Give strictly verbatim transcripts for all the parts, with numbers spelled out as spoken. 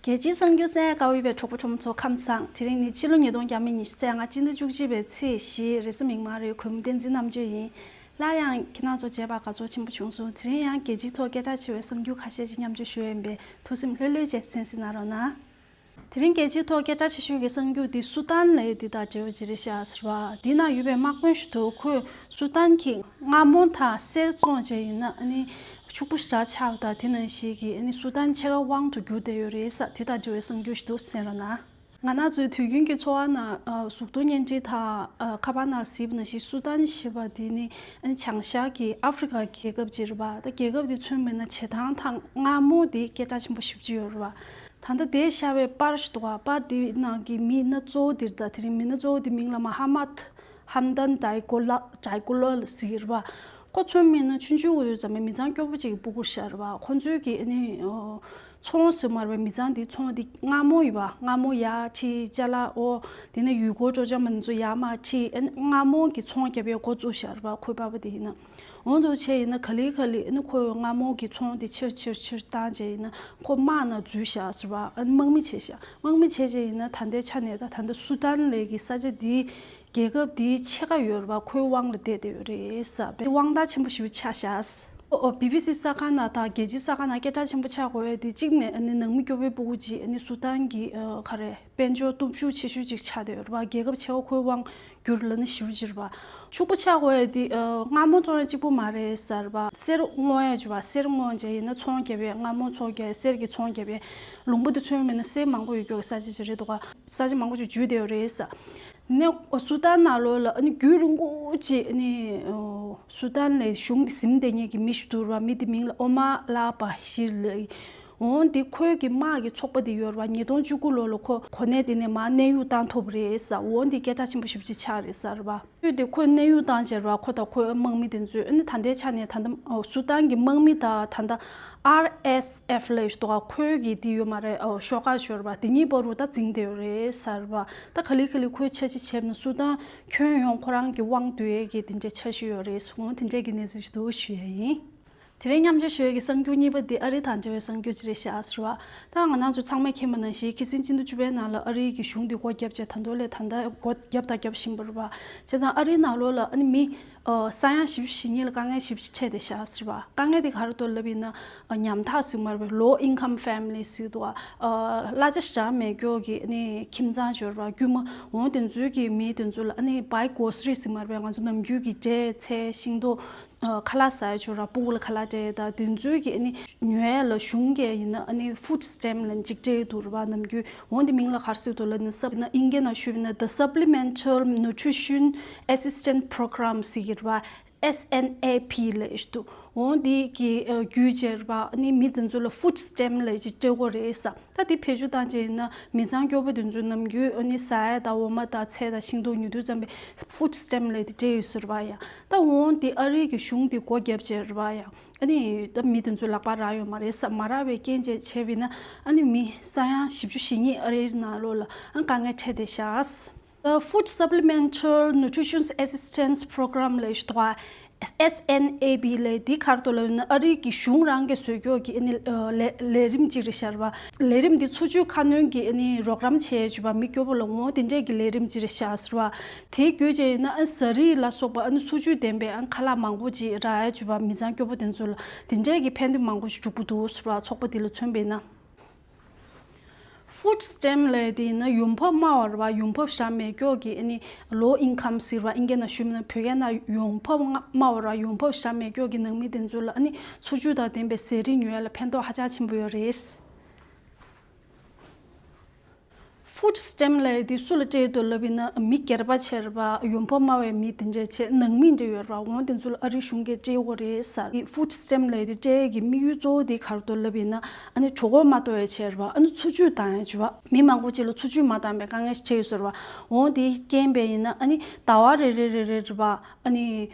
རྒྱལ་སྤྱིའི་གསར་འགྱུར་གསན་གནང་བའི་གྲོགས་པོ་གྲོགས་མོ་ཚོ་ཁམས་བཟང་། དེ་རིང་ནི་ཕྱི་ལོ་ཉིས་སྟོང་ཉི་ཤུ་རྩ་ལྔ་སྤྱི་ཟླ་བཅུ་གཅིག་པའི་ཚེས་བཞི་རེས་གཟའ་མིག་དམར་རེད། གུས་མོ་བསྟན་འཛིན་རྣམ་དཔྱོད་ཡིན། སླར་ཡང་ཁྱེད་རང་ཚོ་མཇལ་བར་དགའ་ཚོར་ཆེན་པོ་བྱུང་སོང་། དེ་རིང་ཡང་རྒྱལ་སྤྱིའི་ཐོག་སྐད་གྲགས་ཆེ་བའི་གསར་འགྱུར་ཁ་ཤས་ཤིག་མཉམ་སྤྱོད་ཞུ་ཡ་ཡིན་པས་ཐུགས་སེམས་ལྷོད་ལྷོད་བྱས་གསན་གཟིགས་གནང་རོགས་གནང་། དེ་རིང་རྒྱལ་སྤྱིའི་ཐོག་སྐད་གྲགས་ཆེ་ཤོས་ཀྱི་གསར་འགྱུར་འདི་སུ་ཏན་ལབ་ཡས་འདི་དང་འབྲེལ་བ་ཅིག་རེད་ཤག་ཟེར་བ། འདི་ན་ཡོད་པའི་དམག་དཔོན་ཞིག་འདུག་ཁོས་སུ་ཏན་གྱི་མངར་མོ་དང་གསེར་བཙོངས་བྱས་ཡིན་ན་ཨ་ནི་ཕྱུག་པོ་ཞེ་དྲག་ཆགས་པ་དང་། དེ་ནང་བཞིན་གྱི་ཨ་ནི་སུ་ཏན་ཕྱེད་ཀ་དབང་དུ་གྱུར་བསྡད་ཡོད་རེད་ཟེར། དེ་དང་འབྲེལ་བའི་གསར་འགྱུར་ཞིག་འདུག་གསན་རོགས་གནང་། ང་རང་ཚོའི་དུས་རྒྱུན་གྱི་འཚོ་བ་ནང་གཟུགས་མཐོང་བརྙན་འཕྲིན་དང་ཁ་པར་ནང་གཟིགས་པ་ནང་བཞིན་སུ་ཏན་ཞེས་པ་འདི་ནི་ཨ་ནི་བྱང་ཤར་གྱི་ཨ་ཧྥེ་རི་ཁ་རྒྱལ་ཁབ་ཅིག་རེད་པ། ད་རྒྱལ་ཁབ་འདི་མཚོན་པ་ཡིན་ན་བྱེ་ཐང་དང་མངར་མོ་འདི་སྐད་གྲགས་ཆེན་པོ་ཞེ་པོ་ཅིག་ཡོད་རེད་པ། ད་ལྟ་དེ་ཤར་བའི་པར་ཞིག་འདུག་ག་པར་དེའི་ནང་གི་མི་སྣ་གཙོ་བོ་དེ་རེད། ད་དེ་རིང་མི་སྣ་གཙོ་བོ་དེ་མིང་ལ་མ་ཧ་མད་ཧམ་དན་ཏའི་ཀོ་ལ་ཏའི་ཀོ་ལ་ཟེར་གྱི་རེད་པ། ཁོ་མཚོན་པ་ཡིན་ན་ཆུང་ཆུང་འོས་བསྡུ་ཙམ་པའི་མི་ཚང་སྐྱོ་པོ་ཅིག་གི་སྤུ་གུ་ཤར་བ། ཁོ་ཚོའི་གི་ཨ་ནི་ཚོང་ཟེར་མ་རེད་པ། མི་ཚང་དེའི་ཚོང་དེ་མངར་མོ་ཡིན་པ། མངར་མོ་ཡར་ཁྲིད། ཅ་ལག་འོ་དེ་ནས་ཡུལ་སྐོར་སྤྲོ་འཆམ་མི་ཚོ་ཡར་མར་ཁྲིད། ཨ་ནི་མངར་མོ་གི་ཚོང་རྒྱབ་ཡས་འགོ་བཙུགས་ཤར་བ། ཁོའི་པ་ཕ་དེ་ཡིན་ན། འོ་འདུག་བྱས་ཡིན་ན་ག་ལེ་ག་ལེ་ཨ་ནི་ཁོས་མངར་མོ་གི་ཚོང་དེ་ཆེར་ཆེར་ཆེར་བཏང་བྱས་ཡིན་ན་ཁོ་དམག་ནང་འཛུལ་ཤག་ཟེར་བ། ཨ་ནི་དམག་མི་བྱས་ཤག་དམག་མི་བྱས་བྱས་ཡིན་ན་ད་ལྟའི་ཆ་ནས་ད་ད་ལྟ་སུ་ཏན་ལབ་ཀྱི་ས་ཆ་འདི་རྒྱལ་ཁབ་འདིའི་ཕྱེད་ཀ་ཡོད་རེད་པ། ཁོའི་དབང་ལ་བསྡད་བསྡད་ཡོད་རེད་ཟེར་བ། དབང་ཐང་ཆེན་པོ་ཞེ་པོ་ཆགས་ཤག་ཨོ་ཨོ་བི་བི་སི་གསར་ཁང་ནང་དང་རྒྱལ་སྤྱིའི་གསར་ཁང་ནང་སྐད་གྲགས་ཆེན་པོ་ཆགས་དགོས་ཡས་དེ་གཅིག་ནས་ཨ་ནི་ནང་མི་སྐྱོ་པོའི་སྤུ་གུ་ཅིག་ཨ་ནི་སུ་ཏན་གྱི་ཨ་ག་རེ་དཔལ་འབྱོར་སྟོབས་ཤུགས་ཆེ་ཤོས་ཅིག་ཆགས་བསྡད་ཡོད་རེད་པ། རྒྱལ་ཁབ་ཕྱེད་ཀ་ཁོའི་དབང་བསྒྱུར་ལབ་ན་ཞེ་པོ་ཅིག་རེད་པ། ཕྱུག་པོ་ཆགས་དགོས་ཡས་དེ་ཨ་མངར་མོ་བཙོང་ཡས་གཅིག་པོ་མ་རེད་ཟེར་བ། གསེར་བཙོང་ཡས་བྱས་པ། གསེར་བཙོང་བྱས་ཡིན་ན་ཚོང་རྒྱབ་ཡས། མངར་མོ་ཚོང་རྒྱབ་ཡས། གསེར་གྱི་ཚོང་རྒྱབ་ཡས། ལུང་པ་དེ་མཚོན་པ་ཡིན་ན་གསེར་མང་པོ་ཡོད་ཀྱོག་ས་ཆ་ཅིག་རེད་འདུག་ག་ས་ཆ་མང་པོ་ཅིག་འཇུས་བསྡད་ཡོད་རེད་ཟེར། ནས་སུ་ཏན་ནང་ལོགས་ལ་ཨ་ནི་རྒྱུན་རིང་པོ་ཅིག་ཨ་ནི་སུ་ཏན་ལ་གཞུང་གི་ཟིན་བསྡད་མཁན་གྱི་མི་ཞིག་འདུག་ར། མི་དེ་མིང་ལ་ཨོ་མ་ལ་བ་ཤིར་ལབ། འོ་འདི་ཁོའི་གི་དམག་གི་ཚོགས་པ་དེ་ཡོད་ར་བ། ཉིས་སྟོང་བཅུ་དགུ་ལོ་ལ་ཁོ་གོ་གནས་དེ་ནས་མར་གནས་དབྱུང་བཏང་ཐུབ་རེད་ཟེར། འོ་འདི་སྐད་གྲགས་ཆེན་པོ་ཞེ་པོ་ཅིག་ཆགས་རེད་ཟེར་བ། དུས་དེ་ཁོས་གནས་དབྱུང་བཏང་བྱས་ར། ཁོ་དང་ཁོའི་དམག་མི་དེ་ཚོས་ཨ་ནི་ད་ལྟའི་ཆ་ནས་ད་ལྟ་སུ་ཏན་གྱི་དམག་མི་དང་ད་ལྟ་ཨར་ཨེས་ཨེཕ་ལབ་ཡས་འདུག་ག་ཁོའི་གི་དེ་ཡོད་མ་རེད། ཨོ་ཤོག་ཁག་ཞོར་བ་དེ་གཉིས་བར་དུ་ད་འཛིང་བསྡད་ཡོད་རེད་ཟེར་བ། ད་ག་ལེ་ག་ལེ་ཁོས་འཆར་གཞི་བྱས་ན་སུ་ཏན་ཁྱོན་ཡོངས་ཁོ་རང་གི་དབང་སྡུད་ཡས་ཀྱི་དེ་འདྲའི་འཆར་གཞི་ཡོད་རེད། འོ་དེ་འདྲའི་གི་གནས་ཚུལ་ཞིག་འདུག་ཞུ་ཡས་ཡིན། དེ་རིང་མཉམ་སྤྱོད་ཞུ་ཡས་ཀྱི་གསར་འགྱུར་གཉིས་པ་འདི་ཨ་རི་དང་འབྲེལ་བའི་གསར་འགྱུར་ཅིག་རེད་ཤག་ཟེར་བ། ད་ང་རང་ཚོ་ཚང་མས་མཁྱེན་པ་ནང་བཞིན་ཁ་སང་སྤྱི་ཟླ་བཅུ་པའི་ནང་ལ་ཨ་རིའི་གི་གཞུང་འདི་སྒོ་བརྒྱབ་བྱས་ད་དུང་ལས་ད་ལྟ་སྒོ་བརྒྱབ་དང་བརྒྱབ་བཞིན་པ་རེད་བ། བྱས་ཙང་ཨ་རིའི་ནང་ལོགས་ལ་ཨ་ནི་མི་ཨ་ས་ཡ་བཞི་བཅུ་ཞེ་གཉིས་ལ་དཀའ་ངལ་ཞེ་པོ་ཅིག་འཕྲད་བསྡད་ཤག་ཟེར་བ། དཀའ་ངལ་དེ་ག་རེ་འདུག་ལབ་ཡིན་ན་ཨ་ཉམ་ཐག་ཟེར་མ་རེད་པས། ལོ་ཨིན་ཀམ་ཕེ་མི་ལི་ཟེར་འདུག་བ། ཨ་གླ་ཆ་ཞེ་དྲག་མེད་ཀྱོག་གི་ཨ་ནི་ཁྱིམ་ཚང་ཅིག་ཡོད་རེད་བ། དཀྱུས་མ། འོ་དེ་ཚོའི་གི་མི་དེ་ཚོ་ལ་ཨ་ནི་བའི་གོ་སི་རི་ཟེར་མ་རེད་པས། ང་ཚོ་ནམ་རྒྱུན་གི་འབྲས་ཚལ་ཤིང་ཏོག་ཨ་ཁ་ལག་ཟ་ཡ་ཅིག་ཡོད་ར། སྤུ་གུ་ལ་ཁ་ལག་སྤྲད་ཡ་དང་དེ་ཚོའི་གི་ཨ་ནི་ཉོ་ཡ་ལ་གཞུང་གིས་ཡིན་ན་ཨ་ནི་ཕུཌ་སི་ཊེམ་ལབ་ཅིག་སྤྲད་ཡོད་འདུག་ར་བ་ནམ་རྒྱུན། འོ་འདི་མིང་ལ་ག་རེ་ཟེར་འདུག་ལབ་ན་ས་ན་ཨིན་སྐད་ནང་ཞུས་པ་ཡིན་ན་The Supplemental Nutrition Assistance Program ཟེར་གྱི་རེད་བ། S N A P ལབ་ཡ་ཅིག་འདུག་འོ་འདི་གི་ཨ་བརྒྱུད་བྱས་རེད་བ། ཨ་ནི་མི་དེ་ཚོ་ལ་ཕུཌ་སི་ཊེམ་ལབ་ཡ་ཅིག་སྤྲད་དགོས་རེད་ས། ད་དེ་བེད་སྤྱོད་བཏང་བྱས་ཡིན་ན་མི་ཚང་སྐྱོ་པོ་དེ་ཚོ་ནམ་རྒྱུན་ཨ་ནི་ཟ་ཡ་དང་འོ་མ་དང་ཚལ་དང་ཤིང་ཏོག་ཉོ་དུས་ཙམ་པའི་ཕུཌ་སི་ཊེམ་ལབ་དེ་སྤྲད་ཡོད་ཟེར་བ་ཡ། ད་འོ་དེ་ཨ་རིའི་གི་གཞུང་དེ་སྒོ་བརྒྱབ་བྱས་རེད་བ་ཡ། ཨ་ནི་ད་མི་དེ་ཚོའི་ལག་པར་རག་ཡོད་མ་རེད་ས། མ་རག་པའི་རྐྱེན་བྱས་བྱས་པ་ཡིན་ན་ཨ་ནི་མི་ས་ཡ་བཞི་བཅུ་ཞེ་གཉིས་ཨ་རིའི་ནང་ལོགས་ལ་ཨ་དཀའ་ངལ་འཕྲད་བསྡད་ཤག The Food Supplemental Nutrition Assistance Program ལབ་ཡ་ཅིག་འདུག་བ། S N A P ལབ་འདི་ག་རེ་འདུག་ལབ་ན་ཨ་རིའི་གི་གཞུང་རང་གིས་བཟོས་ཀྱོག་གི་ཨ་ནི་ཨ་ལས་ལས་རིམ་ཅིག་རེད་ཤག་རེད་བ། ལས་རིམ་འདི་འཚོ་བཅུད་ཁ་སྣོན་གྱི་ཨ་ནི་རོགས་རམ་བྱེད་ཡ་ཅིག་ཡོད་པ། མི་སྐྱོ་པོ་ལ་འོ་དེ་འདྲས་ཀྱི་ལས་རིམ་ཅིག་རེད་ཤག་ཟེར་བ། དེའི་བརྒྱུད་བྱས་ཡིན་ན་ཨ་ཟ་རིགས་ལ་སོགས་པ་ཨ་ནི་འཚོ་བཅུད་ལྡན་པའི་ཨ་ཁ་ལག་མང་པོ་ཅིག་རག་ཡ་ཅིག་ཡོད་པ། མི་ཚང་སྐྱོ་པོ་དེ་ཚོ་ལ་དེ་འདྲས་ཀྱི་ཕན་བདེ་མང་པོ་ཞིག་འགྲུབ་ཀྱི་འདུག་ཟེར་བ། ཚོགས་པ་འདི་ལ་མཚོན་པ་ཡིན་ན། ཕུཌ་སི་ཊེམ་ལབ་དེ་ཡིན་ན་ཡོང་འབབ་དམའ་བ་རེད་བ། ཡོང་འབབ་ཞེ་དྲག་མེད་ཀྱོག་གི་ཨ་ནི་ལོ་ཨིན་ཀམ་ཟེར་བ། ཨིན་སྐད་ནང་ཞུས་ན་བོད་སྐད་ནང་ཡོང་འབབ་དམའ་བ་རེད་བ། ཡོང་འབབ་ཞེ་དྲག་མེད་ཀྱོག་གི་ནང་མི་དེ་ཚོ་ལ་ཨ་ནི་འཚོ་བཅུད་དང་ལྡན་པའི་ཟས་རིགས་ཉོ་ཡ་ལ་ཕན་ཐོགས་ཧ་ཅང་ཆེན་པོ་ཡོད་རེད། ཕུཌ་སི་ཊེམ་ལབ་དེ་སུ་ལ་སྤྲད་ཡོད་འདུག་ལབ་ཡིན་ན་མི་སྒེར་པ་བྱས་རེད་བ། ཡོང་འབབ་དམའ་བའི་མི་དེ་འདྲས་བྱས་ནང་མི་འདྲ་ཡོད་རེད་བ། འོ་དེ་ཚོ་ལ་ཨ་རིའི་གཞུང་གིས་སྤྲད་ཡོད་རེད་ཟེར། ཕུཌ་སི་ཊེམ་ལབ་དེ་སྤྲད་ཡས་ཀྱི་དམིགས་ཡུལ་གཙོ་བོ་དེ་ག་རེ་འདུག་ལབ་ཡིན་ན་ཨ་ནི་གྲོད་ཁོག་མ་ལྟོགས་ཡ་བྱས་རེད་བ། ཨ་ནི་འཚོ་བཅུད་འདང་ཡ་བྱས་རེད་བ། མི་མང་པོ་ཅིག་ལ་འཚོ་བཅུད་མ་འདང་པའི་དཀའ་ངལ་ཞིག་འཕྲད་ཡོད་ཟེར་བ། འོ་དེའི་རྐྱེན་པས་ཡིན་ན་ཨ་ནི་ཟླ་བ་རེ་རེ་རེ་རེ་རེད་བ། ཨ་ནི་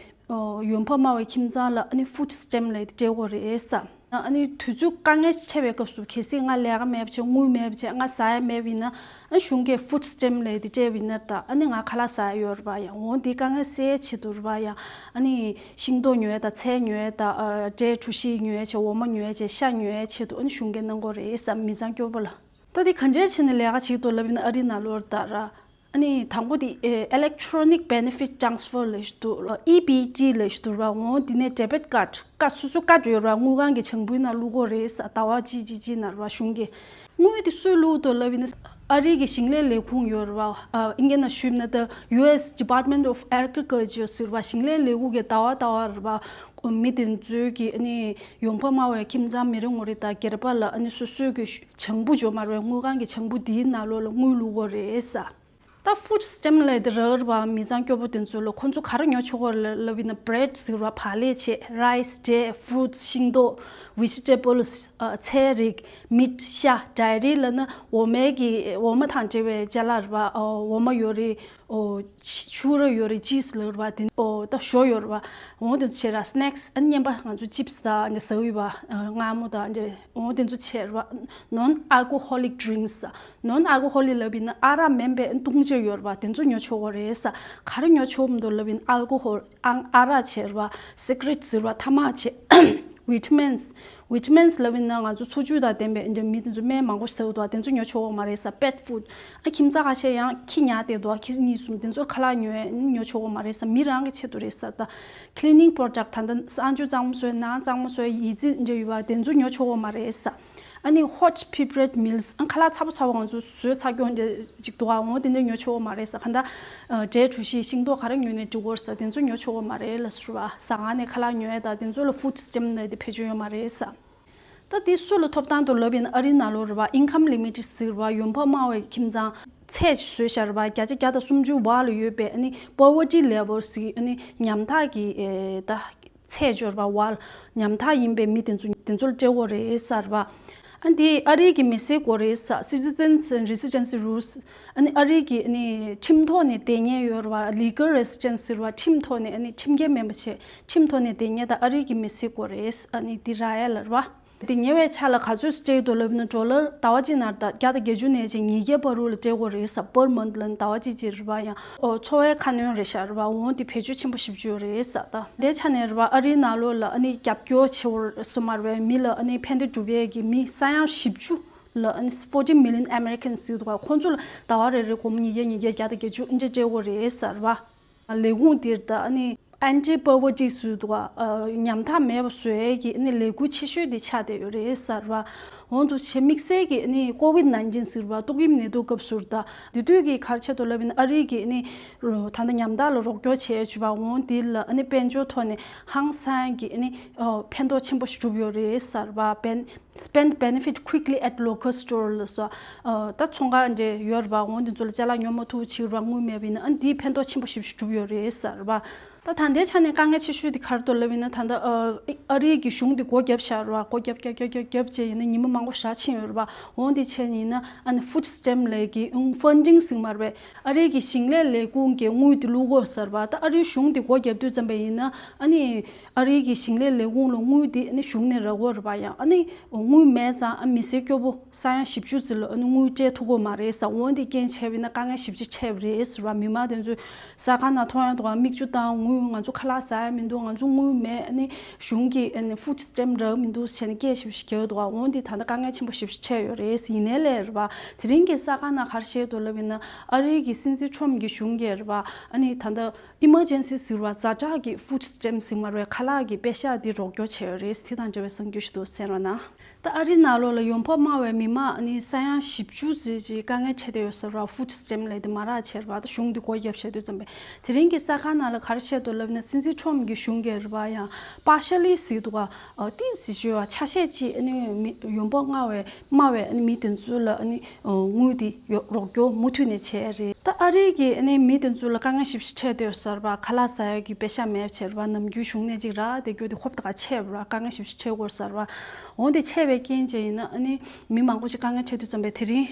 ཨོ་ཡོང་འབབ་དམའ་བའི་ཁྱིམ་ཚང་ལ་ཨ་ནི་ཕུཌ་སི་ཊེམ་ལབ་དེ་སྤྲད་ཡོད་རེད་ཟེར། ཨ་ནི་དུས་ཚོད་དཀའ་ངལ་ཆེ་བའི་སྐབས་སུ་གལ་སྲིད་ང་ལས་ཀ་མེད་པ་བྱས་དངུལ་མེད་པ་བྱས་ང་ཟ་ཡ་མེད་པ་ཡིན་ན་ཨ་གཞུང་གིས་ཕུཌ་སི་ཊེམ་ལབ་དེ་སྤྲད་པ་ཡིན་ན་ད་ཨ་ནི་ང་ཁ་ལག་ཟ་ཡ་ཡོད་རེད་པ་ཡ། འོ་དེ་དཀའ་ངལ་སེལ་ཡའི་ཆེད་དུ་རེད་པ་ཡ། ཨ་ནི་ཤིང་ཏོག་ཉོ་ཡ་དང་ཚལ་ཉོ་ཡ་དང་ཨ་འབྲས་གྲོ་ཞིབ་ཉོ་ཡ་བྱས་འོ་མ་ཉོ་ཡ་བྱས་ཤ་ཉོ་ཡའི་ཆེད་དུ་ཨ་ནི་གཞུང་གིས་གནང་གི་ཡོད་རེད་ཟེར། མི་ཚང་སྐྱོ་པོ་ལ། ད་དེ་ག་འདྲས་བྱས་ནས་ལས་ཀ་བྱེད་དུ་ལབ་ཡིན་ན། ཨ་རིའི་ནང་ལོགས་ད་ར། ཨ་ནི་དང་པོ་དེ་ཨེ་Electronic Benefit Transfer ལབ་ཞིག་འདུག་ཨི་བི་ཊི་ལབ་ཞིག་འདུག་ར། འོ་དེ་ནས་debit card ཀ་སོ་སོ་ཀ་ཌི་ཡོད་ར། དངུལ་ཁང་གི་བྱང་བུའི་ནང་བླུག་དགོས་རེད་ས། ཟླ་བ་གཅིག་གཅིག་གཅིག་ནང་ར། གཞུང་གི་དངུལ་དེ་སུས་བླུག་འདུག་ལབ་ཡིན་ན། ཨ་རིའི་གི་ཞིང་ལས་ལས་ཁུངས་ཡོད་ར། ཨ་ཨིན་སྐད་ནང་ཞུས་ན་ད་ཡུ་ཨེས་Department of Agriculture ཟེར་བ། ཞིང་ལས་ལས་ཁུངས་ཀྱི་ཟླ་བ་ཟླ་བ་ར་བ། མི་དེ་ཚོའི་གི་ཨ་ནི་ཡོང་འབབ་དམའ་བའི་ཁྱིམ་ཚང་མི་རེ་ངོ་རེ་དང་སྒེར་པ་ལ་ཨ་ནི་སོ་སོའི་གི་བྱང་བུ་ཅིག་ཡོད་མ་རེད། དངུལ་ཁང་གི་བྱང་བུ་དེའི་ནང་ལོགས་ལ་དངུལ་བླུག་དགོས་རེད་ས། ད་food stamp ལབ་དེ་རག་ར་བ། མི་ཚང་སྐྱོ་པོ་དེ་ཚོ་ལ་ཁོ་ཚོ་ག་རེ་ཉོ་ཆོག་གོ་ལབ་ཡིན་ན། bread ཟེར་བ། བག་ལེབ་བྱས། rice འབྲས། fruits ཤིང་ཏོག vegetables ཚལ་རིགས། meat ཤ། dairy ལབ་ན་འོ་མའི་གི་འོ་མ་དང་འབྲེལ་བའི་ཅ་ལག་ར་བ། འོ་མ་ཡོད་རེད། འོ་ཕྱུ་ར་ཡོད་རེད། cheese ལབ་ར་བ། དེ་འོ་ད་ཞོ་ཡོད་ར་བ། འོ་དེ་ཚོ་བྱས་ར། snacks ཨ་ནི་བརྙན་པ་ང་ཚོ་chips དང་ཟ་གི་ཡོད་པ། མངར་མོ་དང་འོ་དེ་ཚོ་བྱས་ར་བ། non alcoholic drinks non alcoholic ལབ་ཡིན་ན་ཨ་རག་མིན་པའི་འཐུང་ཆ་ཡོད་ར་བ། དེ་ཚོ་ཉོ་ཆོག་གོ་རེད་ས། ག་རེ་ཉོ་ཆོག་མི་འདུག་ལབ་ཡིན་ན། alcohol ཨ་རག་བྱས་ར་བ། cigarette ཟེར་བ། ཐ་མག་བྱས། vitamins vitamins ལབ་ཡིན་ན་ང་ཚོ་འཚོ་བཅུད་དང་ལྡན་པའི་འདི་མི་དེ་ཚོ་སྨན་མང་པོ་ཟ་གི་འདུག་དེ་ཚོ་ཉོ་ཆོག་གོ་མ་རེད་ས། pet food ཨ་ཁྱིམ་ཚང་ཁ་ཤས་ཡང་ཁྱི་ཉལ་བསྡད་འདུག་ཁྱི་གཉིས་གསུམ། དེ་ཚོ་ཁ་ལག་ཉོ་ཉོ་ཆོག་གོ་མ་རེད་ས། མི་རང་གི་ཆེད་དུ་རེད་ས། ད་cleaning product ད་ལྟ་གསང་སྤྱོད་གཙང་མ་བཟོས། ནང་གཙང་མ་བཟོས། ཡི་ཙི་འདྲ་ཡོད་པ་དེ་ཚོ་ཉོ་ཆོག་གོ་མ་རེད་ས། ཨ་ནི་hot prepared meals ཨ་ཁ་ལག་ཚ་པོ་ཚ་པོ་ང་ཚོ་བཟོས་ཚར་རྒྱུ་འདྲ་ཅིག་འདུག་ཨ། འོ་དེ་འདྲ་ཉོ་ཆོག་གོ་མ་རེད་ས། གང་ལྟར་འབྲས་གྲོ་ཞིབ་ཤིང་ཏོག་ག་རེ་ཉོས་ནས་འགྲིག་གོ་ས། དེ་ཚོ་ཉོ་ཆོག་གོ་མ་རེད་ལབ་ཟེར་བ། ཟ་ཁང་ནས་ཁ་ལག་ཉོ་ཡ་ད་དེ་ཚོ་ལ་food stamp ལབ་དེ་བེད་སྤྱོད་ཡོད་མ་རེད་ས། ད་དེ་སུ་ལ་ཐོབ་ཐང་འདུག་ལབ་ཡིན་ན། ཨ་རིའི་ནང་ལོགས་རེད་བ། income limit ཟེར་བ། ཡོང་འབབ་དམའ་བའི་ཁྱིམ་ཚང་། ཚད་བཟོས་བཞག་རེད་བ། བརྒྱ་ཆ་བརྒྱ་དང་སུམ་ཅུ་བར་ལ་ཡོད་པའི་ཨ་ནི་poverty level ཟེར། ཨ་ནི་ཉམ་ཐག་གི་ཨེ་ད་ཚད་ཅིག་ཡོད་རེད་བ། བར་ཉམ་ཐག་ཡིན་པའི་མི་དེ་ཚོ་དེ་ཚོ་ལ་སྤྲད་དགོས་རེད་ཟེར་བ། ཨ་འདི་ཨ་རིའི་གི་མི་སེར་དགོས་རེད་ཟེར། citizens and residency rules ཨ་ནི་ཨ་རིའི་གི་ཨ་ནི་ཁྲིམས་ཐོག་ནས་བསྡད་མཁན་ཡོད་རེད་བ། legal residence ཟེར་བ། ཁྲིམས་ཐོག་ནས་ཨ་ནི་ཁྲིམས་འགལ་མིན་པ་བྱས། ཁྲིམས་ཐོག་ནས་བསྡད་མཁན་དང་ཨ་རིའི་གི་མི་སེར་དགོས་རེད། ཨ་ནི་འདི་རག་ཡ་ལ་རེད་བ། དེ་ཉེ་བའི་ཆར་ལ་ག་ཚོད་སྤྲད་འདུག་ལབ་ན། ཌོ་ལར་ཟླ་བ་གཅིག་ནང་ད་བརྒྱ་དང་བརྒྱད་ཅུ་ནས་བྱས་ཉིས་བརྒྱ་བར་དུ་ལ་སྤྲད་དགོས་རེད་ས། per month ལབ་ན་ཟླ་བ་གཅིག་གཅིག་རེད་བ། ཡང་ཨོ་འཚོ་བའི་ཁ་སྣོན་རེད་ཤག་རེད་བ། འོ་དེ་བེད་སྤྱོད་ཆེན་པོ་ཞེ་པོ་ཅིག་ཡོད་རེད་ས། ད་དེ་ཆ་ནས་རེད་བ། ཨ་རིའི་ནང་ལོགས་ལ་ཨ་ནི་རྒྱབ་སྐྱོར་བྱེད་དགོས་ས་མ་རེད་བ། མི་ལ་ཨ་ནི་ཕན་བདེ་སྒྲུབ་ཡས་ཀྱི་མི་ས་ཡ་བཞི་བཅུ་ལ་ཨ་ནི་forty million Americans ཡོད་འདུག་ག་ཁོང་ཚོ་ལ་ཟླ་བ་རེ་རེ་སྒོར་མོ་ཉིས་བརྒྱ་ཉིས་བརྒྱ་བརྒྱ་དང་བརྒྱད་ཅུ་ཨ་འདྲ་སྤྲད་དགོས་རེད་ས་རེད་བ། ལས་ཁུངས་འདིར་ད་ཨ་ནི་anti poverty ཟེར་འདུག་ག་ཉམ་ཐག་མེད་པ་བཟོ་ཡས་ཀྱི་ཨ་ནི་ལས་འགུལ་ཆེ་ཤོས་དེ་ཆགས་བསྡད་ཡོད་རེད་ཟེར་བ། འོ་འདུག་སེ་དམིགས་བསལ་གྱི་ཨ་ནི་ཀོ་ཝིད་ནའིན་ཊིན་ཟེར་བ་ཏོག་དབྱིབས་ནད་དུག་སྐབས་སུ་ད་དེ་དུས་ཀྱི་ག་རེ་ཆགས་འདུག་ལབ་ཡིན་ན། ཨ་རིའི་གི་ཨ་ནི་ད་ལྟ་ཉམ་ཐག་ལ་རོགས་སྐྱོར་བྱས་ཡོད་པ། འོ་འདི་ལ་ཨ་ནི་དཔལ་འབྱོར་ཐོག་ནས་ཧང་སང་གི་ཨ་ནི་ཕན་ཐོགས་ཆེན་པོ་ཞིག་བསྒྲུབས་ཡོད་རེད་ཟེར་བ། སྤེན། Spend benefit quickly at local store ལ་སོགས། ཨ་ད་ཚོང་ཁང་འདྲ་ཡོད་རེད་པ། འོ་འདི་ཚོ་ལ་ཅ་ལག་ཉོ་མ་ཐུབ་ཕྱིར་ར་དངུལ་མེད་པ་ཡིན་ན་ཨ་འདིས་ཕན་ཐོགས་ཆེན་པོ་ཞེ་པོ་ཞིག་བསྒྲུབས་ཡོད་རེད་ཟེར་བ། ད་ད་ལྟའི་ཆ་ནས་དཀའ་ངལ་ཆེ་ཤོས་དེ་ག་རེ་འདུག་ལབ་ཡིན་ན། ད་ལྟ་ཨ་ཨ་རིའི་གི་གཞུང་དེ་སྒོ་བརྒྱབ་བཞག་རེད་པ། སྒོ་བརྒྱབ་བརྒྱབ་བརྒྱབ་བརྒྱབ་བྱས་ཡིན་ན་ཉི་མ་མང་པོ་ཞེ་དྲག་ཕྱིན་ཡོད་རེད་པ། འོ་འདི་བྱས་ཡིན་ན་ཨ་ནི་food stamp ལབ་ཀྱི་ཨུང་ཕན་ཌིང་ཟེར་མ་རེད་པས། ཨ་རིའི་གི་ཞིང་ལས་ལས་ཁུངས་ཀྱི་དངུལ་དེ་བླུག་དགོས་ཟེར་བ། ད་ཨ་རིའི་གཞུང་དེ་སྒོ་བརྒྱབ་དུས་ཙམ་པ་ཡིན་ན་ཨ་ནི། ཨ་རིའི་གི་ཞིང་ལས་ལས་ཁུངས་ལ་དངུལ་དེ་ཨ་ནི་གཞུང་ནས་རག་གི་ཡོད་རེད་པ། ཡང་ཨ་ནི་དངུལ་མེད་ཙང་ཨ་མི་སེར་སྐྱོ་པོ་ས་ཡ་བཞི་བཅུ་ཙམ་ལ་ཨ་ནི་དངུལ་སྤྲད་ཐུབ་ཀྱི་ཡོད་མ་རེད་ཟེར། འོ་འདི་རྐྱེན་བྱས་པ་ཡིན་ན་དཀའ་ངལ་ཞེ་པོ་ཅིག་འཕྲད་པ་རེད་ཟེར་བ། མི་མང་དེ་ཚོས་ཟ་ཁང་ནང་ཐོ་ཡང་འདུག་ག་མིག་ཆུ་བཏང་། དངུལ་ང་ཚོ་ཁ་ལག་ཟ་ཡ་མི་འདུག་ང་ཚོ་དངུལ་མེད། ཨ་ནི་གཞུང་གི་ཨ་ནི་food stamp རག་མི་འདུག་ཟེར་ནས་སྐད་ཞེ་པོ་ཅིག་རྒྱག་གི་འདུག་ག་འོ་འདི་ད་ལྟ་དཀའ་ངལ་ཆེན་པོ་ཞེ་པོ་ཅིག་འཕྲད་ཡོད་རེད་ཟེར། ཡིན་ནའི་ལས་རེད་པ། དེ་རིང་གི་ཟ་ཁང་ནང་ག་རེ་བཤད་འདུག་ལབ་ཡིན་ན། ཨ་རིའི་གི་སྲིད་འཛིན་ཁྲོམ་གི་གཞུང་གིས་རེད་པ། ཨ་ནི་ད་ལྟ་emergency ཟེར་བ། ཛ་དྲག་གི་food stamp ཟེར་མ་རེད། ཁ་ལག་གི་པེ་ཤག་འདི་རོགས་སྐྱོར་བྱས་ཡོད་རེད། དེ་དང་འབྲེལ་བའི་གསར་འགྱུར་ཞིག་འདུག་གསན་རོགས་གནང་། ད་ཨ་རིའི་ནང་ལོགས་ལ་ཡོང་འབབ་དམའ་བའི་མི་མང་ཨ་ནི་ས་ཡ་བཞི་བཅུ་ཙམ་ཅིག་དཀའ་ངལ་འཕྲད་བསྡད་ཡོད་ཟེར་བ། food stamp ལབ་དེ་མ་རག་བྱས་རེད་པ། ད་གཞུང་འདི་སྒོ་བརྒྱབ་བྱས་དུས་ཙམ་པས། དེ་རིང་གི་ཟ་ཁང་ནང་ལ་ག་རེ་བཤད་འདུག་ལབ་ན། སྲིད་འཛིན་ཁྲོམ་གྱི་གཞུང་གིས་རེད་པ། ཡང་partially ཟེར་འདུག་ག་ཨ་ཏོག་ཙམ་ཞུ་བ། ཆ་ཤས་ཅིག་ཨ་ནི་མི་ཡོང་འབབ་དམའ་བའི་དམའ་བའི་ཨ་ནི་མི་དེ་ཚོ་ལ་ཨ་ནི་དངུལ་དེ་ཡོ་རོགས་སྐྱོར་མུ་མཐུད་ནས་བྱས་རེད། ད་ཨ་རིའི་གི་ཨ་ནི་མི་དེ་ཚོ་ལ་དཀའ་ངལ་ཞེ་པོ་ཅིག་འཕྲད་བསྡད་ཡོད་ཟེར་བ། ཁ་ལག་ཟ་ཡ་གི་པེ་ཤག་མེད་བྱས་རེད་པ། ནམ་རྒྱུན་གཞུང་ནས་ཅིག་རག་བསྡད་རྒྱུ་དེ་ཧོབ་ཏེ་ག་ཆད་པ་རེད་པ། དཀའ་ངལ་ཞེ་པོ་ཅིག་འཕྲད་ཀྱི་ཡོད་ཟེར་བ། འོ་དེ་ཆད་པའི་རྐྱེན་བྱས་ཡིན་ན་ཨ་ནི་མི་མང་པོ་ཞིག་དཀའ་ངལ་འཕྲད་དུས་ཙམ་པས། དེ་རིང་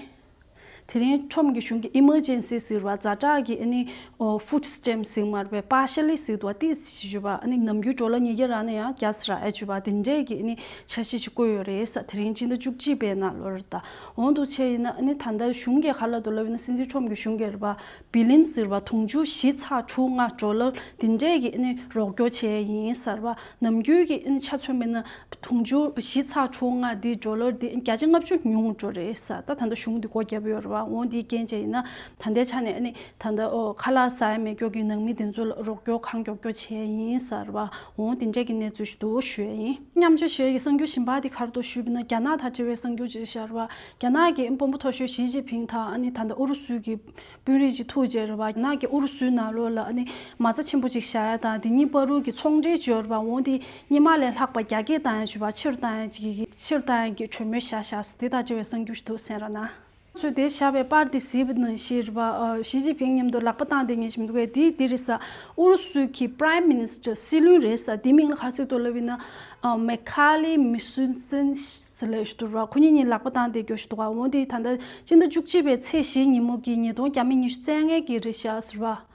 དེ་རིང་ཁྲོམ་གྱི་གཞུང་གི་ཨི་མར་ཇེན་སི་ཟེར་བ་ཛ་དྲག་གི་ཨ་ནི་ཨོ་ཕུཌ་སི་ཊེམ་ཟེར་མ་རེད་པས། པར་ཤལ་ལི་ཟེར་འདུག་པ། ཏིས་ཞུ་བ་ཨ་ནི་ནམ་རྒྱུན་ཌོ་ལར་ཉིས་བརྒྱ་རག་ན་ཡང་བརྒྱ་ཙམ་རག་ཡ་ཞུ་བ་དེ་འདྲས་ཀྱི་ཨ་ནི་འཆར་གཞི་ཞིག་བཀོད་ཡོད་རེད་ས། དེ་རིང་སྤྱི་ཟླ་བཅུ་གཅིག་པའི་ནང་ལོར་ད། འོང་དུ་ཆེ་ཡིན་ན་ཨ་ནི་ད་ལྟ་གཞུང་གི་ཁ་ལ་དུ་ལབ་ཡིན་ན་སྲིད་འཛིན་ཁྲོམ་གྱི་གཞུང་གི་རེད་པ། བི་ལིན་ཟེར་བ་དུང་ཕྱུར་བཞི་ཚེག་དྲུག་ལྔ་ཌོ་ལར་དེ་འདྲས་ཀྱི་ཨ་ནི་རོགས་སྐྱོར་བྱས་ཡིན་ས་རེད་པ། ནམ་རྒྱུན་གྱི་ཨ་ནི་ཆ་མཚོན་པ་ཡིན་ན། དུང་ཕྱུར་བཞི་ཚེག་དྲུག་ལྔ་འདི་ཌོ་ལར་འདི་བརྒྱ་ཆ་ལྔ་བཅུ་ཉུང་འགྲོ་རེད་ས། ད་ད་ལྟ་གཞུང་འདི་སྒོ་བརྒྱབ་ཡོད་རེད་པ། འོང་འདི་རྐྱེན་བྱས་ཡིན་ན་ད་ལྟའི་ཆ་ནས་ཨ་ནི་ད་ལྟ་ཨོ་ཁ་ལག་ཟ་ཡ་མེད་སྐྱོ་གི་ནང་མི་དེ་ཚོ་ལ་རོགས་སྐྱོར་གང་མགྱོགས་སྐྱོ་བྱས་ཡིན་ས་རེད་པ། འོང་དེ་འདྲས་ཀྱི་གནས་ཚུལ་ཞིག་འདུག་ཞུ་ཡ་ཡིན། མཉམ་ཆ་ཞུ་ཡ་གི་གསར་འགྱུར་གཞན་པ་དེ་ག་རེ་འདུག་ཞུས་པ་ཡིན་ན་རྒྱ་ནག་དང་འབྲེལ་བའི་གསར་འགྱུར་ཅིག་ཤར་བ། རྒྱ་ནག་གི་དཔོན་པོ་མཐོ་ཤོས་ཞི་ཅིན་ཕིང་དང་ཨ་ནི་ད་ལྟ་ཨུ་རུ་སུའི་གི་དཔོན་རིགས་ཅིག་ཐུག་རྗེས་རེད་པ། རྒྱ་ནག་གི་ཨུ་རུ་སུའི་ནང་ལོགས་ལ་ཨ་ནི་མ་རྩ་ཆེན་པོ་ཅིག་བཞག་ཡ་དང་དེ་གཉིས་བར་དུ་གི་ཚོང་འབྲེལ་ཅིག་ཡོད་རེད་པ། འོང་དེ་སྔོན་མ་ལས་ལྷག་པ་རྒྱ་སྐྱེད་བཏང་ཡ་ཅིག་ཡོད་པ། ཕྱིར་བཏང་ཡ་ཅིག་གི་ཕྱིར་བཏང་ཡ་གི་གྲོས་མོལ་བཞག་བཞག་ཟེར་དེ་དང་འབྲེལ་བའི་གསར་འགྱུར་ཞིག་འདུག་གསན་རོགས་གནང་། ཚོས་དེ་བཞག་པའི་པར་དེ་གཟིགས་པ་ནང་བཞིན་རེད་པ། ཨ་ཞི་ཅིན་ཕིང་མཉམ་དུ་ལག་པ་བཏང་བསྡད་མཁན་ཞིག་མི་འདུག་གས། དེ་དེ་རེད་ས། ཨུ་རུ་སུའི་གི་Prime Minister སྲིད་བློན་རེད་ས། དེ་མིང་ལ་ག་རེ་ཟེར་འདུག་ལབ་ཡིན་ན། ཨ་མེ་ཁ་ལི་མི་སུན་སན་ཟེར་ལབ་ཞིག་འདུག་ར། ཁོ་གཉིས་གཉིས་ལག་པ་བཏང་བསྡད་རྒྱུ་ཞིག་འདུག་ག། འོན་ཏེ་ད་ལྟ་སྤྱི་ཟླ་བཅུ་གཅིག་པའི་ཚེས་བཞི་ཉིན་མོ་གི་ཉིས་སྟོང་བརྒྱ་མེད་ཉི་ཤུ་རྩ་ལྔ་གི་རེད་ཤག་ཟེར་བ།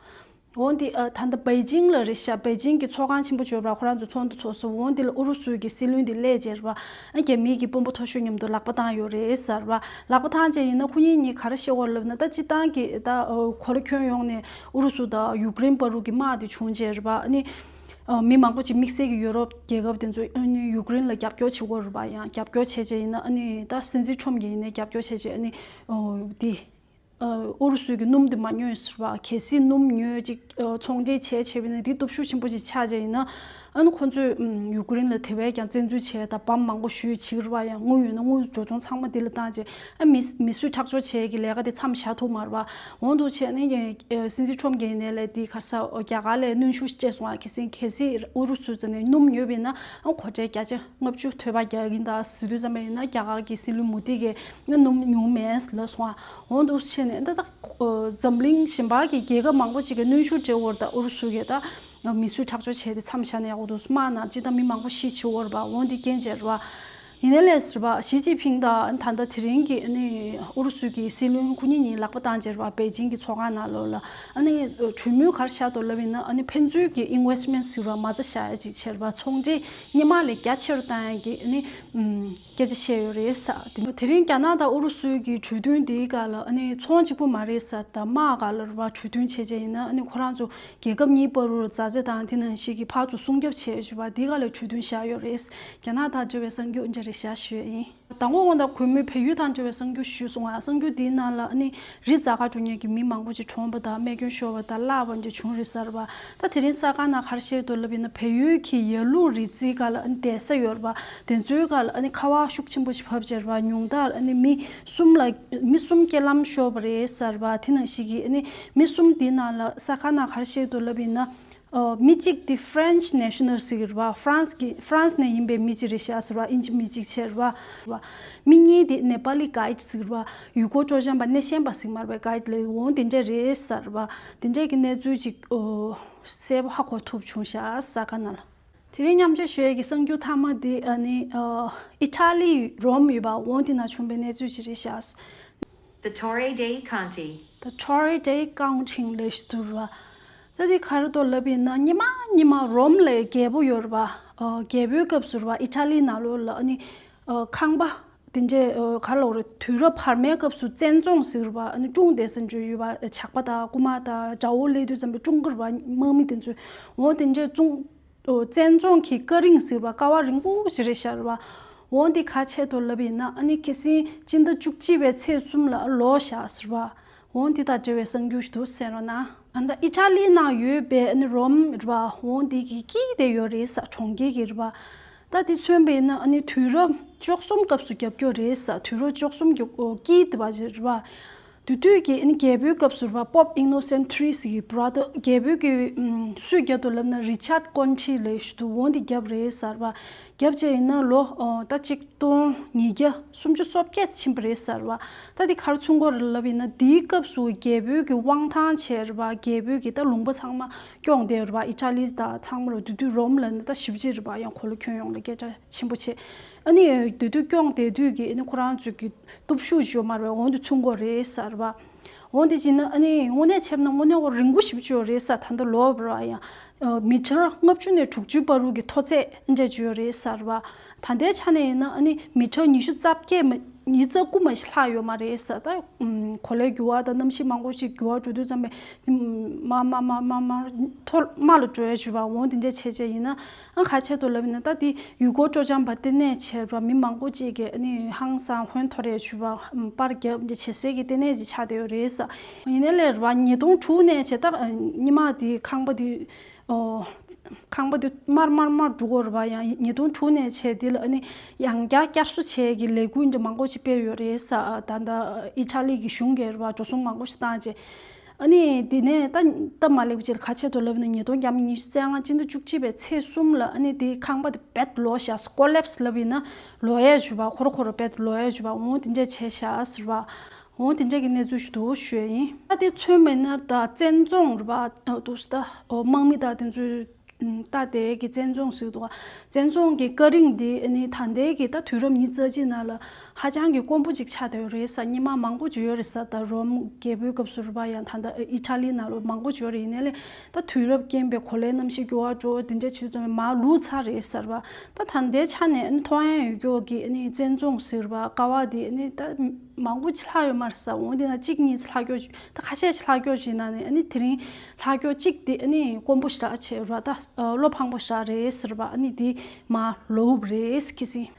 འོན་ཏེ་ཨ་ད་ལྟ་པེ་ཅིང་ལ་རེད་ཤག། པེ་ཅིང་གི་ཚོགས་ཁང་ཆེན་པོ་ཅིག་ཡོད་ར། ཁོ་རང་ཚོ་ཚོགས་འདུ་ཚོགས་སོང་། འོན་ཏེ་ལ་ཨུ་རུ་སུའི་གི་སྲིད་བློན་དེ་སླེབས་རྗེས་ར། ཨ་རྒྱ་མིའི་གི་དཔོན་པོ་མཐོ་ཤོས་མཉམ་དུ་ལག་པ་བཏང་ཡོད་རེད་ཟེར་བ། ལག་པ་བཏང་རྗེས་ཡིན་ན་ཁོ་གཉིས་གཉིས་ག་རེ་བཤད་ཡོད་ལབ་ན། ད་སྤྱིར་བཏང་གི་ད་གོ་ལ་ཁྱོན་ཡོངས་ནས་ཨུ་རུ་སུ་དང་ཡུཀ་རེན་བར་དུ་གི་དམག་དེ་བྱུང་རྗེས་ར། ཨ་ནི། ཨ་མི་མང་པོ་ཅིག་དམིགས་བསལ་གྱི་ཡུ་རོབ་རྒྱལ་ཁབ་དེ་ཚོས་ཨ་ནི་ཡུཀ་རེན་ལ་རྒྱབ་སྐྱོར་བྱེད་དགོས་རེད་པ། ཡང་རྒྱབ་སྐྱོར་བྱས་རྗེས་ཡིན་ན་ཨ་ནི་ད་སྲིད་འཛིན་ཁྲོམ་གྱིས་ཡིན་ནའི་རྒྱབ་སྐྱོར་བྱས་རྗེས་ཨ་ནི་ཨོ་དེ་ཨ་ཨུ་རུ་སུའི་གི་སྣུམ་དེ་མ་ཉོས་ཟེར་བ། གལ་སྲིད་སྣུམ་ཉོས་ཅིག་ཨ་ཚོང་འབྲེལ་བྱས་བྱས་པ་ཡིན་ན་དེ་སྟོབས་ཤུགས་ཆེན་པོ་ཅིག་ཆགས་རྗེས་ཡིན་ན་ཨ་ནི་ཁོ་ཚོས་ཨམ་ཡུཀ་རེན་ལ་དེ་བས་ཀྱང་བཙན་འཛུལ་བྱས་དང་འབམ་མང་པོ་གཞུས་བྱེད་ཀྱི་རེད་པ། ཡང་དངུལ་ཡོད་ན་དངུལ་འགྲོ་སོང་ཚང་མ་དེ་ལ་བཏང་རྗེས་ཨ་མི་མི་གསོད་ཁྲག་སྦྱོར་བྱས་ཀྱི་ལས་ཀ་དེ་མཚམས་བཞག་ཐུབ་མ་རེད་པ། འོང་དུ་བྱས་ནས་ཨ་སྲིད་འཛིན་ཁྲོམ་གྱི་ཡིན་ནའི་ལས་དེ་ག་རེ་ཟེར། རྒྱ་གར་ལ་གནོན་ཤུགས་སྤྲད་སོང་བ། གལ་སྲིད་གལ་སྲིད་ཨུ་རུ་སུ་ཚོ་ནས་སྣུམ་ཉོས་པ་ཡིན་ན་ཨ་གོ་ཁྲལ་བརྒྱ་ཆ་ལྔ་བཅུ་དོད་པ་རྒྱག་གིན་ད་ཟེར་དུས་ཙམ་པ་ཡིན་ན་རྒྱ་གར་གྱི་སྲིད་བློན་མོ་དི་གིས་ང་སྣུམ་ཉོ་མེད་ལབ་སོང་བ། འོང་དུ་བྱས་ནས་ད་ད་འཛམ་གླིང་གཞན་པ་གི་རྒྱལ་ཁབ་མང་པོ་ཅིག་གིས་གནོན་ཤུགས་སྤྲད་ཡོད་རེད། ད་ཨུ་རུ་སུ་གིས་ད་མི་གསོད་ཁྲག་སྦྱོར་བྱས་ཏེ་མཚམས་བཞག་ན་ཡག་པོ་འདུག་དམག་ནང་སྤྱིར་བཏང་མི་མང་པོ་ཤི་བྱེད་ཡོད་རེད་པ། འོང་དེ་རྐྱེན་བྱས་རེད་པ། ཡིན་ནའི་ལས་ཟེར་བ་ཞི་ཅིན་ཕིང་དང་ད་ལྟ་དེ་རིང་གི་ཨ་ནི་ཨུ་རུ་སུ་གི་སྲིད་བློན་ཁོ་གཉིས་གཉིས་ལག་པ་བཏང་བྱས་རེད་པ། པེ་ཅིང་གི་ཚོགས་ཁང་ནང་ལོགས་ལ་ཨ་ནི་གྲོས་མོལ་ག་རེ་བཞག་འདུག་ལབ་ཡིན་ན་ཨ་ནི་ཕན་ཚུན་གྱི་ཨིན་ཝེ་སི་ཊི་མེན་ཊི་ཟེར་བ་མ་རྩ་བཞག་ཡ་ཅིག་བྱས་རེད་པ། ཚོང་འབྲེལ་སྔོན་མ་ལས་རྒྱ་ཆེ་རུ་བཏང་ཡ་གི་ཨ་ནི་ཨམ། སྐད་ཆ་བཤད་ཡོད་རེད་ས། དེ་དེ་རིང་རྒྱ་ནག་དང་ཨུ་རུ་སུའི་གི་གྲོས་མཐུན་དེའི་སྒང་ལ་ཨ་ནི་ཚོང་གཅིག་པུ་མ་རེད་ས། ད་དམག་སྒང་ལ་རེད་པ། གྲོས་མཐུན་བྱས་བྱས་ཡིན་ན་ཨ་ནི་ཁོ་རང་ཚོ་རྒྱལ་ཁབ་གཉིས་བར་དུ་མཛའ་བརྩེ་དང་དེ་ནང་བཞིན་གྱི་ཕར་ཚུར་སྲུང་སྐྱོབ་བྱས་ཡོད་པ་དེའི་སྒང་ལ་གྲོས་མཐུན་བཞག་ཡོད་རེད། རྒྱ་ནག་དང་འབྲེལ་བའི་གསར་འགྱུར་འདི་འདྲ་རེ་བཞག་ཞུས་ཡིན། མདང་དགོང་དགོང་དག་གུས་མོས་བལ་ཡུལ་དང་འབྲེལ་བའི་གསར་འགྱུར་ཞུས་སོང་ང་། གསར་འགྱུར་འདིའི་ནང་ལ་ཨ་ནི་རི་འཛེག་ག་འགྲོ་མཁན་གྱི་མི་མང་པོ་ཅིག་གྲོངས་པ་དང་རྨས་སྐྱོན་ཤོར་བ་དང་བརླགས་པ་འདྲ་བྱུང་རེད་ས་རེད་པ། ད་དེ་རིང་གསར་ཁང་ནང་ག་རེ་བཤད་འདུག་ལབ་ཡིན་ན། བལ་ཡུལ་གྱི་ཡར་ཀླུང་རི་རྩེའི་སྒང་ལ་ཨ་ནི་བསྡད་ས་ཡོད་རེད་པ། དེ་ཚོའི་སྒང་ལ་ཨ་ནི་ཁ་བ་ཤུགས་ཆེན་པོ་ཞིག་བབས་བྱས་རེད་པ། ཉུང་མཐར་ཨ་ནི་མི་གསུམ་ལ་མི་གསུམ་རྐྱེན་ལམ་ཤོར་བ་རེད་ས་རེད་པ། དེ་ནང་བཞིན་གྱི་ཨ་ནི་མི་གསུམ་དེའི་ནང་ལ་གསར་ཁང་ནང་ག་རེ་བཤད་འདུག་ལབ་ཡིན་ན། ཨོ། མི་གཅིག་དེ་French national ཟེར་གྱི་རེད་པ། ཧྥ་རན་སི་གི་ཧྥ་རན་སི་ནས་ཡིན་པའི་མི་གཅིག་རེད་ཤག་ཟེར་བ། ཨིན་ཇི་མི་གཅིག་བྱས་རེད་པ། མི་གཉིས་དེ་ནེ་པ་ལི་གྷའིཌ་ཟེར་གྱི་རེད་པ། ཡུལ་སྐོར་སྤྲོ་འཆམ་པ་སྣེ་ཤན་པ་ཟེར་གྱི་མ་རེད་པས། གྷའིཌ་ལབ་འོང་དེ་འདྲས་རེད་ཟེར་བ། དེ་འདྲས་ཀྱི་གནས་ཚུལ་ཅིག་ཨོ། གསལ་པོ་ཧ་གོ་ཐུབ་བྱུང་ཤག་གསར་ཁང་ནང་ལ། དེ་རིང་མཉམ་སྤྱོད་ཞུ་ཡས་ཀྱི་གསར་འགྱུར་མཐའ་མ་དེ་ཨ་ནི་ཨོ། ཨི་ཊ་ལི་རོམ་ཡོད་པ། འོང་དེ་ན་བྱུང་བའི་གནས་ཚུལ་ཅིག་རེད་ཤག། The Torre dei Conti. The Torre dei Conti ལབ་ཞིག་འདུག་ར། ད་དེ་ག་རེ་འདུག་ལབ་ཡིན་ན། སྔོན་མ་སྔོན་མ་རོམ་ལ་རྒྱལ་པོ་ཡོད་རེད་པ། ཨ་རྒྱལ་པོའི་སྐབས་སུ་རེད་པ། ཨི་ཊ་ལི་ནང་ལོགས་ལ་ཨ་ནི་ཨ་ཁང་པ་དེ་འདྲས་ཨ་ག་རེ་ལབ་དགོས་རེད། དུས་རབས་བར་མའི་སྐབས་སུ་བཙན་རྫོང་ཟེར་གྱི་རེད་པ། ཨ་ནི་སྲུང་བསྡད་ས་འདྲ་ཡོད་པ། ཇག་པ་དང་རྐུན་མ་དང་དགྲ་བོ་སླེབས་དུས་ཙམ་པའི་སྲུང་གི་རེད་པ། དམག་མི་དེ་ཚོས། འོ་དེ་འདྲས་བཙོང་། ཨོ་བཙན་རྫོང་གི་ཀ་རིང་ཟེར་བ། ཀ་བ་རིང་པོ་ཞིག་རེད་ཤག་རེད་པ། འོ་འདི་ག་ཆེད་དུ་ལབ་ཡིན་ན། ཨ་ནི་ཁ་སང་སྤྱི་ཟླ་བཅུ་གཅིག་པའི་ཚེས་གསུམ་ལ་ལོག་ཤག་ཟེར་བ། འོ་འདི་དང་འབྲེལ་བའི་གསར་འགྱུར་ཞིག་འདུག་གསན་རོགས་གནང་། ཨ་ད་ཨི་ཊ་ལི་ནང་ཡོད་པའི་ཨ་ནི་རོམ་རེད་པ། འོ་འདི་གི་དཀྱིལ་དེ་ཡོད་རེད་ས། གྲོང་ཁྱེར་གྱི་རེད་པ། ད་དེ་མཚོན་པ་ཡིན་ན་ཨ་ནི་དུས་རབས་བཅུ་གསུམ་སྐབས་སུ་རྒྱབ་སྐྱོར་རེད་ས། དུས་རབས་བཅུ་གསུམ་གྱི་ཨོ་དཀྱིལ་དེ་བ་ཞིག་རེད་པ། དེ་དུས་ཀྱི་ཨ་ནི་རྒྱལ་པོའི་སྐབས་སུ་རེད་པ། Pope Innocent the third ཟེར་གྱི་brother རྒྱལ་པོའི་གི་ཨམ་སུས་རྒྱབ་འདུག་ལབ་ན། Richard Conti ལབ་ཞིག་འདུག་འོ་འདི་རྒྱབ་རེད་ས་རེད་པ། རྒྱབ་བྱས་ཡིན་ན་ལོ་ཨོ་ད་ཆིག་སྟོང་ཉིས་བརྒྱ་སུམ་ཅུ་སོ་བརྒྱད་ཕྱིན་པ་རེད་ས་རེད་པ། ད་འདི་ག་རེ་མཚོན་གྱི་རེད་ལབ་ཡིན་ན། དེའི་སྐབས་སུ་རྒྱལ་པོའི་གི་དབང་ཐང་བྱས་རེད་པ། རྒྱལ་པོའི་གི་ད་ལུང་པ་ཚང་མ་སྐྱོང་བསྡད་རེད་པ། ཨི་ཊ་ལི་དང་ཚང་མ་རུ། དེ་དུས་རོམ་ལབ་ན་ད་ཞེ་པོ་ཅིག་རེད་པ། ཡང་གོ་ལ་ཁྱོན་ཡོངས་ལ་སྐད་གྲགས་ཆེན་པོ་བྱས། ཨ་ནི་དེ་དུས་སྐྱོང་དེ་དུས་ཀྱི་ཨ་ནི་ཁོ་རང་ཚོ་གི་སྟོབས་ཤུགས་ཡོད་མ་རེད། འོང་དུ་ཚུན་གོ་རེད་ཟེར་བ། འོང་དེ་བྱས་ན་ཨ་ནི་དངོས་གནས་བྱས་ན་དངོས་གནས་འོ་རིང་པོ་ཞིག་བྱོས་རེད་ཟེར། ད་ལྟ་ལོ་བར་ཡང་མི་ཊར་ལྔ་བཅུ་ནས་དྲུག་ཅུ་བར་དུ་གི་མཐོ་ཚད་འདྲ་བྱོས་རེད་ཟེར་བ། ད་ལྟའི་ཆ་ནས་ཡིན་ན་ཨ་ནི་མི་ཊར་ཉི་ཤུ་རྩ་བརྒྱད་མ་ཉི་ཤུ་རྩ་དགུ་མ་ཞིག་ལྷག་ཡོད་མ་རེད་ཟེར། ད་གོ་ལའི་འགྱུར་བ་དང་གནམ་གཤིས་མང་པོ་ཞིག་འགྱུར་བ་འགྲོ་དུས་ཙམ་པས་མར་མར་མར་མར་མར་མཐོ་དམའ་ལ་འགྲོ་ཡ་བྱོས་པ། འོང་དེ་འདྲ་བྱས་བྱས་ཡིན་ན། ཨ་ཁ་ཆེ་དུ་ལབ་ན་ད་དེ་ཡུལ་སྐོར་སྤྲོ་འཆམ་པ་ལྟེ་གནས་བྱས་པ་མི་མང་པོ་ཅིག་གིས་ཨ་ནི་ཧང་སང་ཧོན་ཐོར་ཡས་བྱུས་པ་པར་རྒྱབ་འདི་བྱེད་སའི་གི་ལྟེ་གནས་ཅིག་ཆགས་བསྡད་ཡོད་རེད་ཟེར། ཡིན་ནའི་ལས་ར་ཉིས་སྟོང་དྲུག་ནས་བྱས་ད་ཉི་མ་དེ་ཁང་པ་དེ་ཨོ་ཁང་པ་དེ་དམར་དམར་དམར་འགྲོ་གི་རེད་པ། ཡང་ཉིས་སྟོང་དྲུག་ནས་བྱས་དེ་ལ་ཨ་ནི་ཡང་བསྐྱར་བསྐྱར་གསོ་བྱས་ཀྱི་ལས་འགུལ་འདི་མང་པོ་ཅིག་སྤེལ་ཡོད་རེད་ཟེར། ད་ལྟ་ཨི་ཊ་ལི་གི་གཞུང་གིས་རེད་པ་འགྲོ་སོང་མང་པོ་ཞིག་བཏང་བྱས། ཨ་ནི་དེ་ནས་ད་སྟབས་མ་ལེགས་པ་ཅིག་ལ་ཁ་ཆེ་དུ་ལབ་ན་ཉིས་སྟོང་ཉི་ཤུ་རྩ་ལྔ་སྤྱི་ཟླ་བཅུ་གཅིག་པའི་ཚེས་གསུམ་ལ་ཨ་ནི་དེ་ཁང་པ་དེ་རྦད་ལོག་བཞག་ཀོ་ལེབ་སི་ལབ་ཡིན་ན་ལོག་ཡས་བྱུས་པ། ཁོ་ར་ཁོ་ར་རྦད་ལོག་ཡས་བྱུས་པ། འོང་དེ་འདྲ་བྱས་བཞག་ཟེར་བ། འོང་དེ་འདྲ་གི་གནས་ཚུལ་ཞིག་འདུག་ཞུ་ཡ་ཡིན། ད་དེ་མཚོན་པ་ཡིན་ན་ད་བཙན་རྫོང་རེད་པ། འདུག་ད་ཨོ་དམག་མི་ད་དེ་ཚོའི་ད་དེ་གི་བཙན་རྫོང་ཟེར་འདུག་བཙན་རྫོང་གི་ཀ་རིང་འདི་ཨ་ནི་ད་ལྟའི་གི་ད་དུས་རབས་ཉི་ཤུ་རྩ་གཅིག་ནང་ལ་ཧ་ཅང་གི་དཀོན་པོ་ཅིག་ཆགས་བསྡད་ཡོད་རེད་ཟེར། སྔོན་མ་མང་པོ་ཅིག་ཡོད་རེད་ཟེར། ད་རོམ་རྒྱལ་པོའི་སྐབས་སུ་རེད་པ། ཡང་ད་ལྟ་ཨི་ཊ་ལི་ནང་ལ་མང་པོ་ཅིག་ཡོད་རེད། ཡིན་ནའི་ལས་ད་དུས་རབས་རྐྱེན་པས་གོ་ལའི་གནམ་གཤིས་འགྱུར་བ་འགྲོ་དེ་འདྲ་བྱུང་ཙང་མར་ལུག་ཚར་རེད་ཟེར་བ། ད་ད་ལྟའི་ཆ་ནས་ཨ་ནི་མཐོང་ཡ་ཡོད་སྐྱོ་གི་ཨ་ནི་བཙན་རྫོང་ཟེར་བ་ཀ་བ་དེ་ཨ་ནི་ད་མང་པོ་ཅིག་ལྷག་ཡོད་མ་རེད་ཟེར། འོང་དེ་ན་གཅིག་གཉིས་ལྷག་སྐྱོ་ད་ཁ་ཤས་ཤིག་ལྷག་སྐྱོ་ཞིག་ན་ནས་ཨ་ནི་དེ་རིང་ལྷག་སྐྱོ་གཅིག་དེ་ཨ་ནི་དཀོན་པོ་ཞེ་དྲག་ཆེ་བ། ད་བློ་ཕངས་པོ་ཞེ་དྲག་རེད་ཟེར་བ། ཨ་ནི་དེ་མར་ལོག་རེད་ཁི་སི།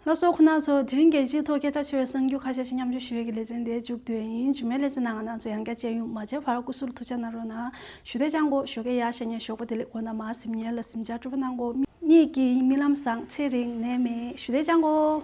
ལགས་སོ། ཁོ་ན་ཚོ་དེ་རིང་རྒྱལ་སྤྱིའི་ཐོག་སྐད་གྲགས་ཆེ་བའི་གསར་འགྱུར་ཁ་ཤས་ཤིག་མཉམ་སྤྱོད་ཞུ་ཡས་ཀྱི་ལེ་ཚན་དེ་མཇུག་བསྡུས་ཡིན། རྗེས་མའི་ལེ་ཚན་ནང་ང་རང་ཚོ་ཡང་བསྐྱར་མཇལ་ཡོང་། མ་མཇལ་བར་སྐུ་གཟུགས་ལ་ཐུགས་ཅག་གནང་རོགས་གནང་། ཞུ་བདེ་ཅང་གོ་ཞོགས་ཀས་ཡར་ཤ་ཉེ་ཞོགས་པ་བདེ་ལེགས། མགོ་ན་མ་སིམ་ཉེ་ལ་སིམ་ཆ་སྤྲོ་པོ་གནང་གོ། གཉིད་ཀྱི་རྨི་ལམ་བཟང་། ཚེ་རིང་ནད་མེད། ཞུ་བདེ་ཅང་གོ།